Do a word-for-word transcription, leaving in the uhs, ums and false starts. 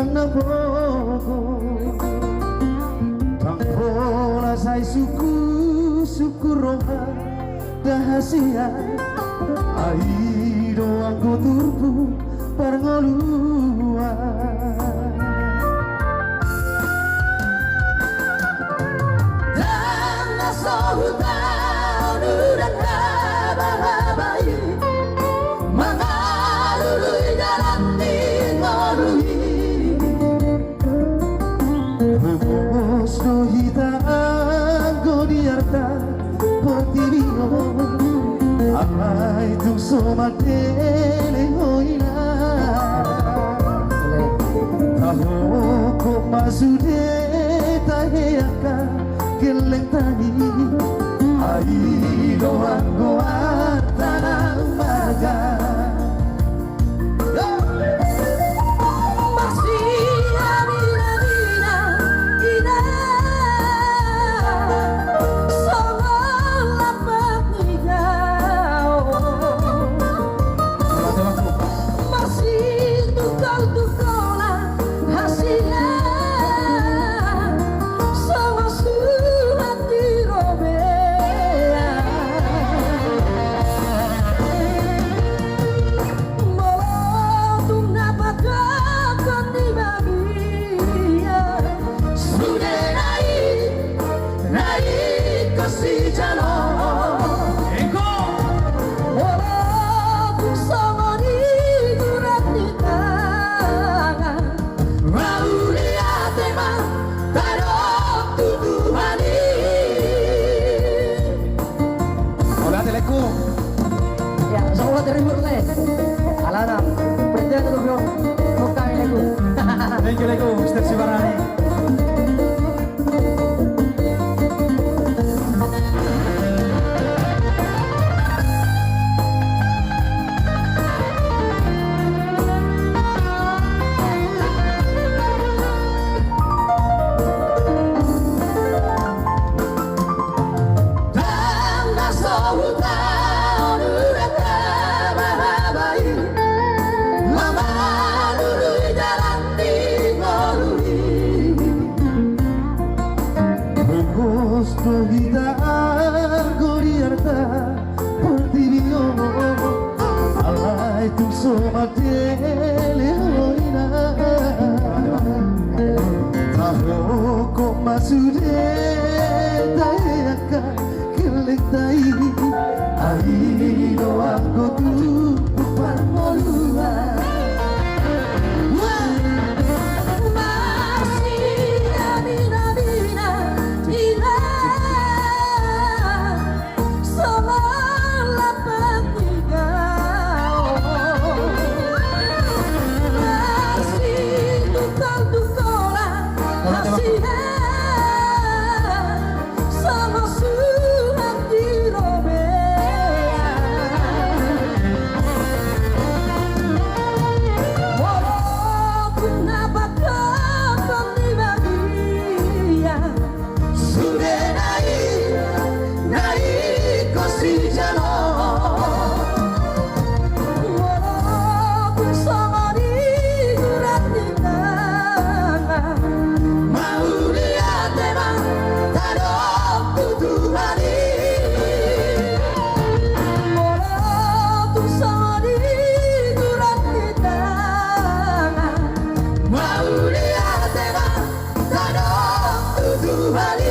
Na pogo, ndang pola sai sungkun-sungkun roha, ndang hasea, ai do anggo turpuk parngoluan. Ndang na so hutaon udan haba-haba i, mangalului dalan ni ngolu i. Pogos do hita anggo di arta portibi on, alai tung so mandele ho ina. Tahophop ma sude tahe angka gellengta i, ai do anggo arta na marga. Masiaminaminan ina songon lampet ni gaol. Masitungkol-tungkolan hasea songon surat ni robean. Molo tung na padokhon ni bagia, sude na i, na ingkon sijalo. Ingkon. Molo tung songon i gurat ni tangan, mauliate ma tadok tu Tuhan i. Mauliate, lelengku. Ya, so mauliate, lelengku. Alana, percaya tu, bro. Bukan, lelengku. Thank you, lelengku. Mister Sibarani. Ndang na so hutaon udan haba-haba i, mangalului dalan ni ngolu i. Pogos do hita anggo di arta portibi on, alai tung so mandele ho ina. Tahophop ma sude tahe angka gellengta i, ai do anggo turpuk parngoluan. Masiaminaminan ina songon lampet ni gaol. Masitungkol-tungkolan hasea songon surat ni robean. Molo tung na padokhon ni bagia, sude na i, na ingkon sijalo. Molo tung songon i gurat ni tangan, mauliate ma tadok tu Tuhan i. Molo tung songon i gurat ni tangan, mauliate ma tadok tu Tuhan i.